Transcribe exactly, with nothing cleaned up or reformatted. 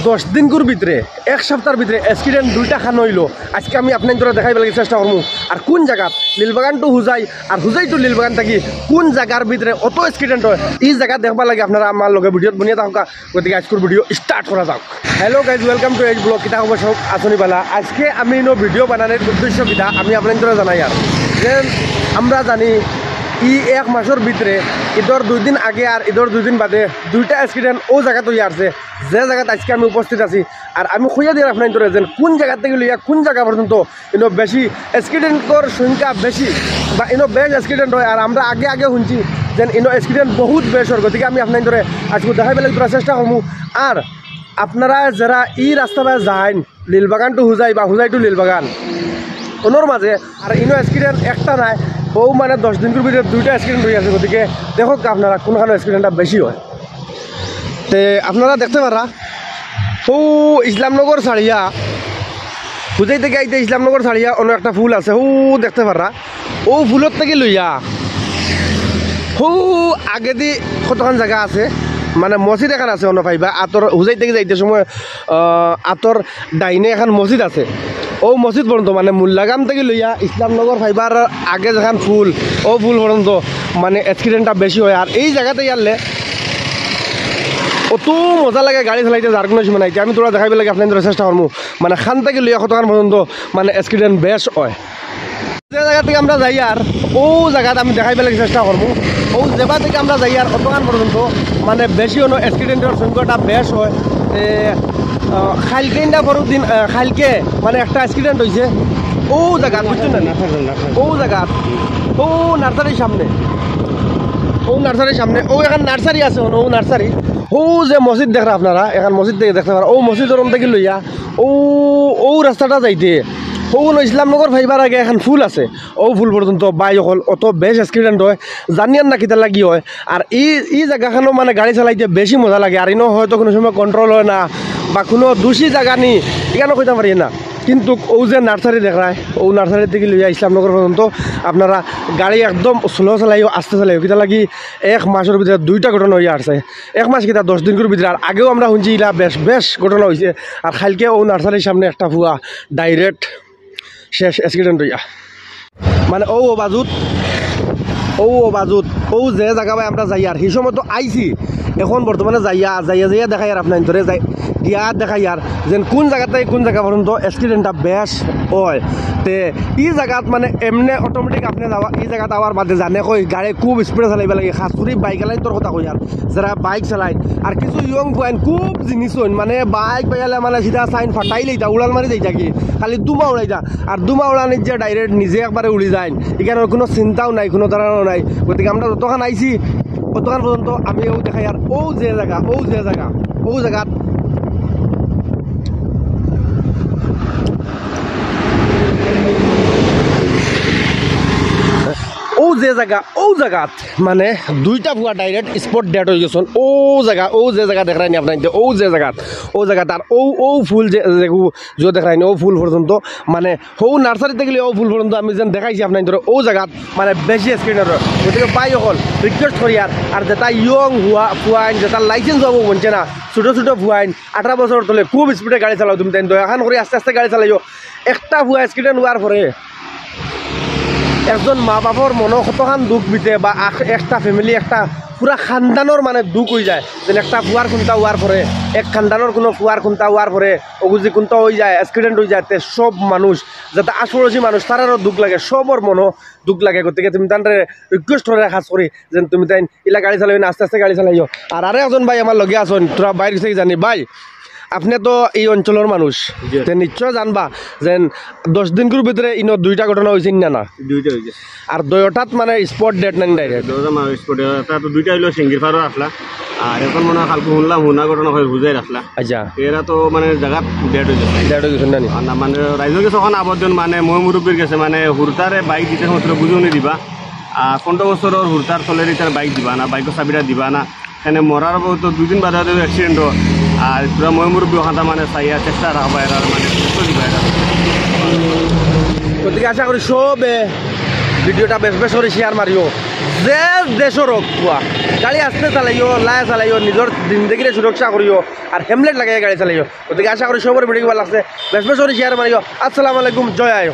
দশ দিনকুর ভিতরে, এক সপ্তাহর ভিতরে অ্যাক্সিডেন্ট দুইটা খান অইলো। আজকে আমি আপনাইনতরে দেখাইবার লাগি চেষ্টা করমু। আর কুন জাগাত, লিলবাগান to হুজাই, আর হুজাই to লিলবাগান থাকি কুন জাগার ভিতরে অত অ্যাক্সিডেন্ট অয়, ই জাগা দেখবার লাগি আপনারা আমার লগে ভিডিওত বনিয়া থাকউক্কা। গতিকে আজকুর ভিডিও স্টার্ট করা যাউক। Hello guys, welcome to H Vlog। কিতা খবর সব, আছইন নি ভালা? আজকে আমি ইনো ভিডিও বানানির উদ্দেশ্য কিতা, আমি আপনাইনতরে জানাইয়ার। যে আমরা জানি ই এক মাসর ভিতরে, ইদর দুই দিন আগে আর ইদর দুই দিন বাদে দুইটা অ্যাক্সিডেন্ট অউ জাগাত অইয়া আরছে, যে জাগাত আজকে আমি উপস্থিত আছি। আর আমি কইয়া দিয়ার আপনাইনতরে যেন কুন জাগা থাকি লইয়া কুন জাগা পর্যন্ত ইনো বেশি অ্যাক্সিডেন্টর সংখ্যা বেশি, বা ইনো বেশ অ্যাক্সিডেন্ট অয়। আর আমরা আগে আগে হুনছি যেন ইনো অ্যাক্সিডেন্ট বহুত বেশ অর। গতিকে আমি আপনাইনতরে আজকে দেখাইবার লাগি থুড়া চেষ্টা করমু। আর আপনারা যেরা ই রাস্তাবায় যাইন, লিলবাগান to হুজাই বা হুজাই to লিলবাগান, অনর মাঝে আর ইনো অ্যাক্সিডেন্ট একটা নায়, অউ মানে দশ দিনকুর ভিতরে দুইটা অ্যাক্সিডেন্ট অইয়া আছে। গতিকে দেখউক্কা আপনারা কুনখানো অ্যাক্সিডেন্টটা বেশি অয়। তে আপনারা দেখতে পাররা, অউ ইসলামনগর ছাড়িয়া, হুজাই থাকি আইতে ইসলামনগর ছাড়িয়া অনো একটা পুল আছে, অউ দেখতে পাররা, অউ পুলর থাকি লইয়া অউ আগেদি কতখান জাগা আছে, মানে মসজিদ এখান আছে, অনো পাইবা আতর হুজাই থাকি যাইতে সময়, আহ, আতর ডাইনে এখান মসজিদ আছে। অউ মসজিদ পর্যন্ত মানে মুল্লাগাম থাকি লইয়া ইসলামনগর পাইবার আগে যেখান পুল, অউ পুল পর্যন্ত মানে অ্যাক্সিডেন্টটা বেশি অয়। আর ই জাগাত আইয়ারলে অত মজা লাগে গাড়ি চালাইতে, যার কুনু সীমা নাই। তে আমি থুড়া দেখাইবার লাগি আপনাইনতরে চেষ্টা করমু, মানে খান থাকি লইয়া কতখান পর্যন্ত মানে অ্যাক্সিডেন্ট বেশ অয়। যে জাগা থাকি আমরা যাইয়ার, অউ জাগাত আমি দেখাইবার লাগি চেষ্টা করমু। অউ যেবা থাকি আমরা যাইয়ার, অতখান পর্যন্ত মানে বেশি অনো অ্যাক্সিডেন্টর সংখ্যাটা বেশ অয়। তে, আহ, কাইলকে ইন্দা পরর দিন, আহ, কাইলকে মানে একটা অ্যাক্সিডেন্ট অইছে। অউ জাগাত, বুঝছইন নি? অউ জাগাত, অউ নার্সারির সামনে, অউ নার্সারির সামনে, অউ এখান নার্সারি আছে, অউ নার্সারি, অউ যে মসজিদ দেখরা আপনারা, এখান মসজিদ থাকি দেখতে পাররা, অউ মসজিদর অন থাকি লইয়া অউ, অউ রাস্তাটা যাইতে, অউ অনো ইসলামনগর পাইবার আগে এখান পুল আছে, অউ পুল পর্যন্ত ভাই অকল অত বেশ অ্যাক্সিডেন্ট অয়, জানিয়ার না কিতার লাগি অয়। আর ই, ই জাগাখানো মানে গাড়ি চালাইতে বেশি মজা লাগে। আর ইনো হয়তো কুনু সময় কন্ট্রোল অয় না বা কুনু দুষি জাগা নি, ইখানো কইতাম পারি না। কিন্তুক অউ যে নার্সারি দেখরায়, অউ নার্সারি থাকি লইয়া ইসলামনগর পর্যন্ত আপনারা গাড়ি একদম স্লো চালাইও, আস্তে চালাইও। কিতার লাগি এক মাসর ভিতরে দুইটা ঘটনা অইয়া আরছে। এক মাস কিতা, দশ দিনকুর ভিতরে। আর আগেও আমরা হুনছি ইলা বেশ, বেশ ঘটনা অইছে। আর কাইলকে অউ নার্সারির সামনে একটা পুয়া ডাইরেক্ট শেষ অ্যাক্সিডেন্ট অইয়া। মানে অউ, অউ বাজুত, অউ, অউ বাজুত, অউ যে জাগাবায় আমরা যাইয়ার, হি সময় তো আইছি, এখন বর্তমানে যাইয়ার, যাইয়া, যাইয়া দেখাইয়ার আপনাইনতরে, যাই, গিয়া দেখাইয়ার যেন কুন জাগা থাকি কুন জাগা পর্যন্ত অ্যাক্সিডেন্টটা বেশ অয়। তে ই জাগাত মানে এমনে অটোমেটিক আপনে যাওয়া, ই জাগাত আওয়ার বাদে জানে কই গাড়ি খুব স্পিডে চালাইবা লাগে, খাস করি বাইক চালাইন তোর কথা কইয়ার, যেরা বাইক চালাইন, আর কিছু ইয়ং পুয়াইন খুব জিনিস অইন, মানে বাইক বাইয়ালে মানে সিধা চাইন ফাটাইলাইতা, উড়াল মারি যাইতা কি, খালি ধুমা উড়াইতা, আর ধুমা উড়ানির যে ডাইরেক্ট নিজে একবারে উড়ি যাইন, ইখানর কুনু চিন্তাও নাই, কুনু ধারণাও নাই। গতিকে আমরা যতখান আইছি, অতখান পর্যন্ত আমি অউ দেখাইয়ার, অউ যে জাগা, অউ যে জাগা, অউ জাগাত, অউ যে জাগা, অউ জাগাত মানে দুইটা পুয়া ডাইরেক্ট স্পট ডেড অইগেছইন। অউ জাগা, অউ যে জাগা দেখরায় নি আপনাইনতে, অউ যে জাগাত, অউ জাগাত, আর অউ, অউ পুল যে, যেগু, যে দেখরায় নি, অউ পুল পর্যন্ত, মানে অউ নার্সারি থাকি লইয়া অউ পুল পর্যন্ত আমি যেন দেখাইছি আপনাইনতরে, অউ জাগাত মানে বেশি অ্যাক্সিডেন্ট অয়। গতিকে ভাই অকল রিকোয়েস্ট করিয়ার, আর যেটা ইয়ং পুয়া, পুয়াইন, যেটা লাইসেন্স অবো বনছে না, ছোট ছোট পুয়াইন, আঠারো বছর তলে খুব স্পিডে গাড়ি চালাও তুমিতাইন, দয়াখান করি আস্তে আস্তে গাড়ি চালাইও। একটা পুয়া অ্যাক্সিডেন্ট অওয়ার পরে একজন মা বাপর মনো কতখান দুখ বিতে বা আখ-, একটা ফ্যামিলি, একটা পুরা খানদানর মানে দুখ অইযায়। যেন একটা পুয়ার কুন্তা অওয়ার পরে, এক খানদানর কুনু পুয়ার কুন্তা অওয়ার পরে, অগু যে কুন্তা অইযায়, অ্যাক্সিডেন্ট অইযায়, তে সব মানুষ, যেটা আশপাশি মানুষ, তারারও দুখ লাগে, সবর মনো দুখ লাগে। গতিকে তুমিতানরে রিকোয়েস্ট করি, খাস করি, যেন তুমিতাইন ইলা গাড়ি চালাইও না, আস্তে আস্তে গাড়ি চালাইও। আর আরো একজন ভাই আমার লগে আছইন, থুড়া বাইর গেছে কি জানি। ভাই, আপনে তো ই অঞ্চলর মানুষ, জি। তে নিশ্চয় জানবা যেন দশ দিনকুর ভিতরে ইনো দুইটা ঘটনা অইছে না, না? দুইটা অইছে। আর দুইটাত মানে স্পট ডেড নানি ডাইরেক্ট? দুইটা মানে স্পট ডেড, এটা তো দুইটা অইলো সিঙ্গির পারো আছলা, আর এখন মনো অয় কালকে হুনলাম হুনা ঘটনা অয় হুজাইর আছলা। আচ্ছা। এরা তো মানে জাগাত ডেড অইগেছে। ডেড অইগেছে নানি? আর না মানে রাইজর গেছে অখন আবেদন মানে ময় মুরব্বির গেছে মানে হুরুতারে বাইক দিতে সময় বুঝানি দিবা। আর পনেরো বছরর হুরুতার তলেদি তার বাইক দিবা না, বাইকর চাবিটা দিবা না। এনে মরার বউ তো দুই দিন বাদে বাদে অ্যাক্সিডেন্ট অয়। আর পুরা ময় মুরব্বি অখানতা মানে চাইয়া চেষ্টা রাখবা এরা মানে গুরুত্ব দিবা এরা। গতিকে আশা করি সবে ভিডিওটা বেশ বেশ করি শেয়ার মারিও। যে দেশর হোক পুয়া, গাড়ি আস্তে চালাইও, লায় চালাইও, নিজর জিন্দেগিরে সুরক্ষা করিও, আর হেলমেট লাগাইয়া গাড়ি চালাইও। গতিকে আশা করি সবর ভিডিও ভালা লাগছে, বেশ বেশ করি শেয়ার মারিও। আসসালামু আলাইকুম, জয় আয়।